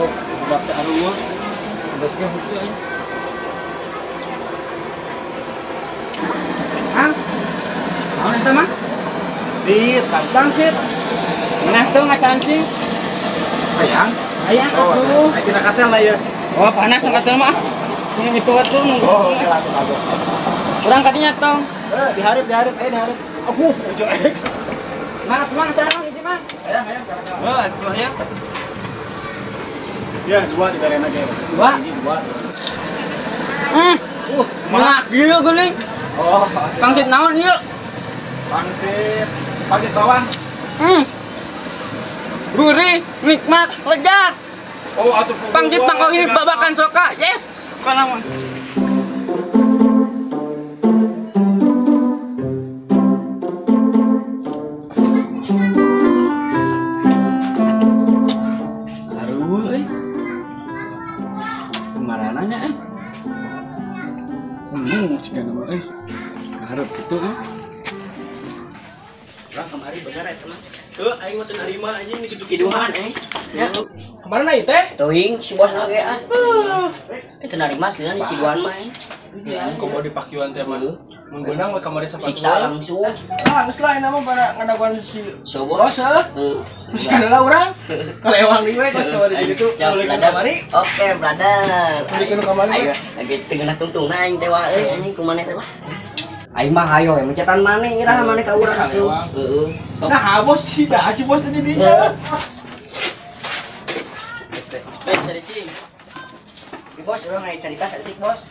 Oh, budak teh areueuh. Geus ge heuh aing. Hah? Naon eta mah? Sit, pangsit. Ngeunah teu ngasancing? Hayang. Hayang atuh. Oh, tina katel lah ya. Oh, panas na katel mah. Ini itu atuh nunggu. Oh, oke lah atuh. Urang kadinya tong. Dihareup, dihareup, dihareup. Aduh, ujung ek. Mang, atuh mang saha hiji mah. Hayang, hayang karena. Oh, atuh hayang. Ya, dua dibarena ge. Dua. Hiji dua. Mah ieu geuning. Oh, pangsit naon ieu? Pangsit, pangsit bawang. Gurih, nikmat, lezat. Oh, atuh pangsit pangko ini babakan soka. Yes. Kana mah. Aduh euy. Kemarananya euy. Cigana mah euy. Kaharep kitu euy. Urang kamari bener eta mah. Heuh, aing mah teu narima anjing kitu-kituan aing. Ya. Kemana ieu teh? Teuing si bosna ge ah. Teu narima aslinya di Ciduan mah aing. Komo di pakiuan teh mah. Mun beunang we kamari sapatu. Siksa langsung. Ah, geus lah ayeuna mah pada ngadaguan si bos heuh. Geus lah urang. Kalewang deui we geus di ditu. Ulikeun kamari. Oke, brother. Ulikeun kamari. Lagi teu ngeunah tungtungna aing teh wa euy anjing kumaha teh lah. Aing mah hayo we mencetan maneh iraha maneh ka urang atuh. Heeh. Nah, bos sih dah si bos tadi dinya. Eh, cari cing. Di bos urang aya carita saeutik bos.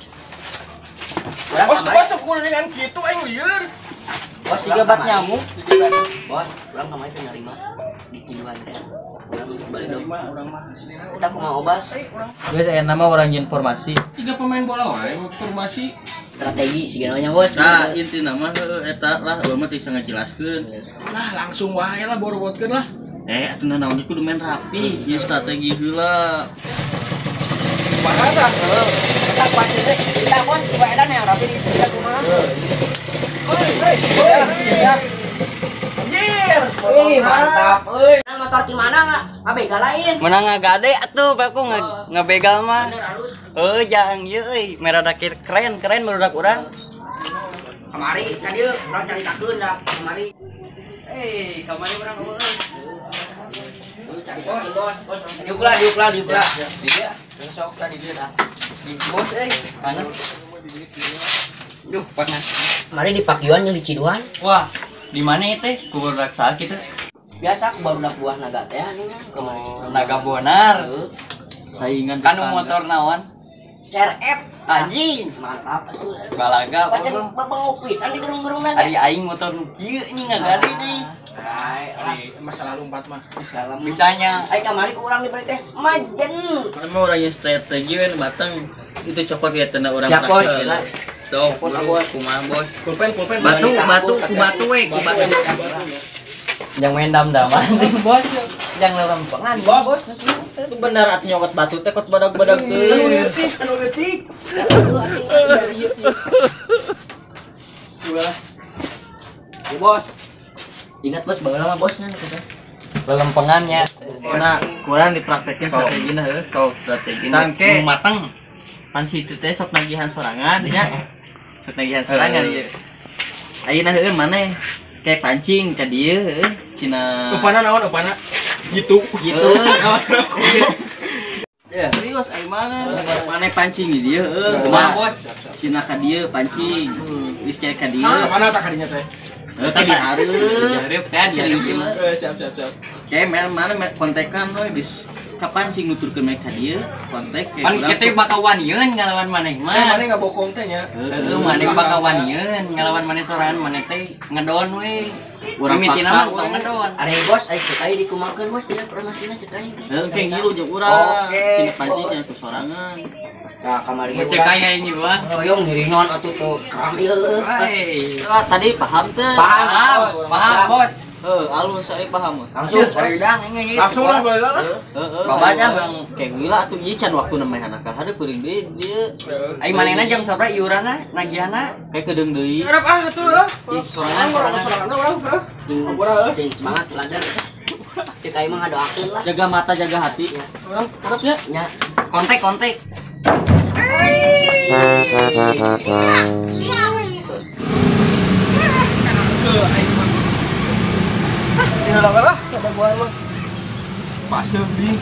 Bos, bos tuh kudu dengan kitu aing lieur. Bos tiga bat nyamuk. Bos, urang kamari teh narima di Ciduan teh. Urang balik dong. Urang mah aslina. Eta kumaha obas? Geus aya nama urang nyeun formasi. 3 pemain bola wae formasi strategi sigana nya bos. Nah, intina mah eta lah urang mah teu bisa ngajelaskeun. Lah langsung wae lah borobotkeun lah. Atuh naon ge kudu main rapi, ieu strategi heula. Kumaha tah? Eta kuat teh istrika bos, wae edan yang rapi di istrika kumaha. Hoi, hoi, anjir. Wih, mantap euy. Motor di mana enggak? Ngabegal lain. Menang ngagade atuh baku ngabegal mah. Heuh, jangan ieu euy, merada keren-keren barudak urang. Kamari ka dieu, urang caritakeun da kamari. Kamari urang eueuh. Bos, bos, bos. Diuk lah, diuk lah, diuk lah. Di dieu. Sok tadi dieu tah. Di bos euy, panas. Duh, panas. Kamari di Pakiuan jeung di Ciduan. Wah, di mana ieu teh? Ku barudak saha kitu? Biasa aku barudak buah naga teh nih kamari. Naga bonar. Saingan kanu motor naon? CRF. Anjing, mantap atuh. Balaga pancen bebengok pisan di gerung-gerung naga. Ari aing motor nu kieu nya ngagade deui. Ari masa lalu 4 mah. Bisanya. Ai kamari ku urang diberi teh majen. Emang urang yang strategi we matang itu copot ya tanda urang praktis. Sok bos, kumaha bos. Pulpen, pulpen. Batu, batu, ku batu we, ku batu. Jangan main dam-daman bos. Jangan lempengan bos. Itu bener atuh nyokot batu teh kot badag-badag teh. Anu leutik, anu leutik. Ya bos. Ingat bos baheula mah bosnya kitu. Lelempengannya. Nah, kurang dipraktekin strategina heuh. Sok strategina. Tangke matang. Pan situ teh sok nagihan sorangan nya. Sok nagihan sorangan ieu. Ayeuna heueuh maneh kayak pancing ka dieu heueuh cina. Upana naon upana? Gitu. Gitu. Ya, serius aing mana? Maneh pancing di dieu heueuh. Kumaha bos? Cina ka dieu pancing. Geus kayak ka dieu. Mana tak kadinya teh? Heuh tadi hareup. Hareup teh serius. Siap, siap, siap. Kayak mana kontekan we bis kapancing nuturkeun mereka dieu kontak pan kita bakal wanieun ngalawan maneh mah. Maneh ngabokong teh nya. Heeh, maneh bakal wanieun ngalawan maneh sorangan maneh teh ngedon we. Urang mimitina paksa mah tong ngedon. Are bos, ai cek ai dikumakeun bos ieu promasina cek aing. Heuh, ke ngilu jeung urang. Tina pancing nya ku sorangan. Nah, kamari ge cek ai aing mah. Hoyong ngiringan atuh tuh keram ieu. Lah tadi paham teh. Paham, paham bos. Heuh, alus saya paham. Langsung udang ini langsung lah boleh lah. Heeh. Babanya bang kayak gila atuh ieu can waktuna meh anak ka hareup peuring deui dieu. Ai manehna jam sabaraha iuranna nagihana? Kayak kedeung deui. Harap ah atuh heuh. Ih, sorangan sorangan urang heuh. Cing semangat belajar. Cek aing mah ngadoakeun lah. Jaga mata, jaga hati. Urang tetep nya. Nya. Kontak-kontak. Di heula lah, ada gua mah. Paseuh di.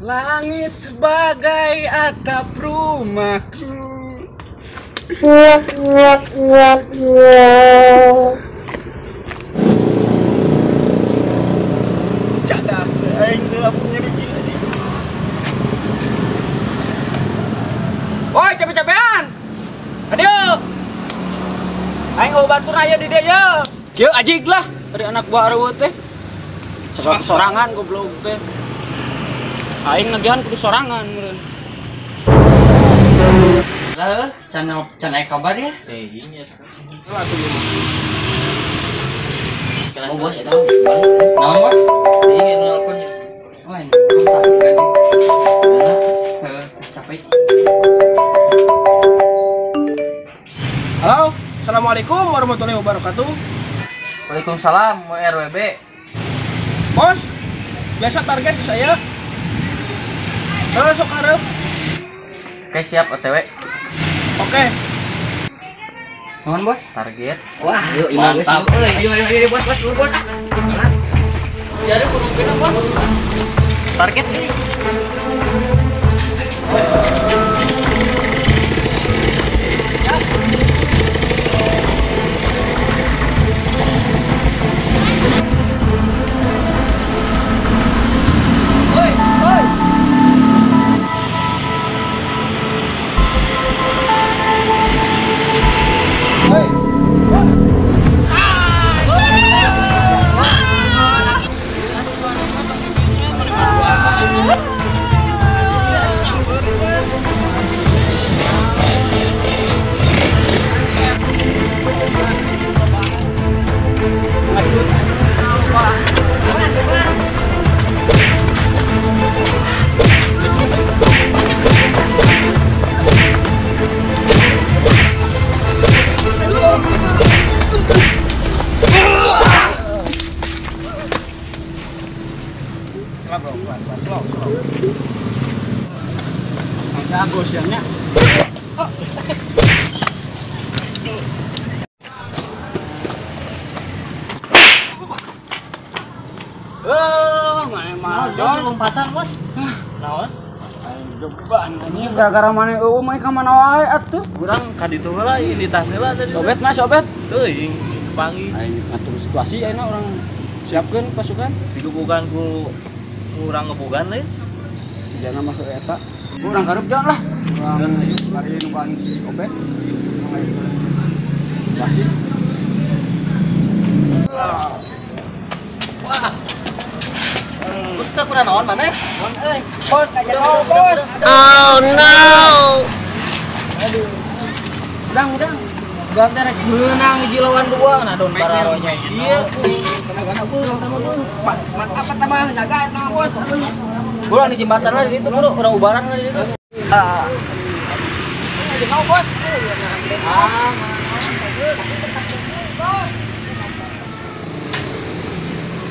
Langit sebagai atap rumahku. Cadar aing teh punya nyeri anjing. Woi, capek-capean. Aduh. Aing obat batur aya di dieu ye. Kieu ajig lah dari anak buah areueuh teh. Sorangan goblok teh. Aing nagihan kudu sorangan meureun. Lah, can can aya kabar ya? Teuing ya. Oh, bos eta. Naon, bos? Teuing nu nelpon. Oh, aing kontak kan. Heeh, capek. Halo, assalamualaikum warahmatullahi wabarakatuh. Waalaikumsalam, RWB. Bos, biasa target di saya. Sok arep. Oke, siap OTW. Oke. Nuhun, bos. Target. Wah, yuk mantap. Euy, ayo ayo bos, bos, bos. Jadi kudu kena, bos. Target ini. Woi, woi. Slow, slow. Jago siangnya. Oh, mana mah lompatan, bos. Naon? Aing geban anjing gara-gara maneh eueuh mah ka mana wae atuh. Kurang ka ditu heula ieu ditah heula tadi. Sobet mah sobet. Teuing panggih. Aing ngatur situasi ayeuna urang siapkeun pasukan. Digebugan ku urang ngebugan lain. Sejana mah heuh eta. Urang gareup jalan lah. Urang bari nungguan si Obet. Pasti. Wah. Bos teh kurang naon maneh? Naon euy? Bos kajar bos. Oh no. Aduh. Udang-udang. Udang teh rek meunang hiji lawan dua nah don bararonya. Ieu tenagana beuh tambah beuh. Mantap tambah naga eta bos. Buru di jembatan lah di ditu buru urang ubaran lah di ditu. Ah. Bos. Ah.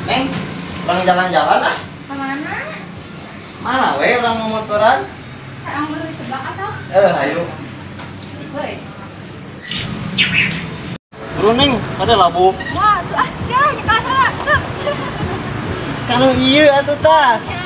Neng, orang jalan-jalan ah. Kemana? Mana we orang mau motoran? Kayak baru di sebelah asal. Ayo. Sip, boy. Buru Neng, ada labu. Wah, tuh ah, ya, nyekal salah. Sup. Kalau iya atuh tah. Ya.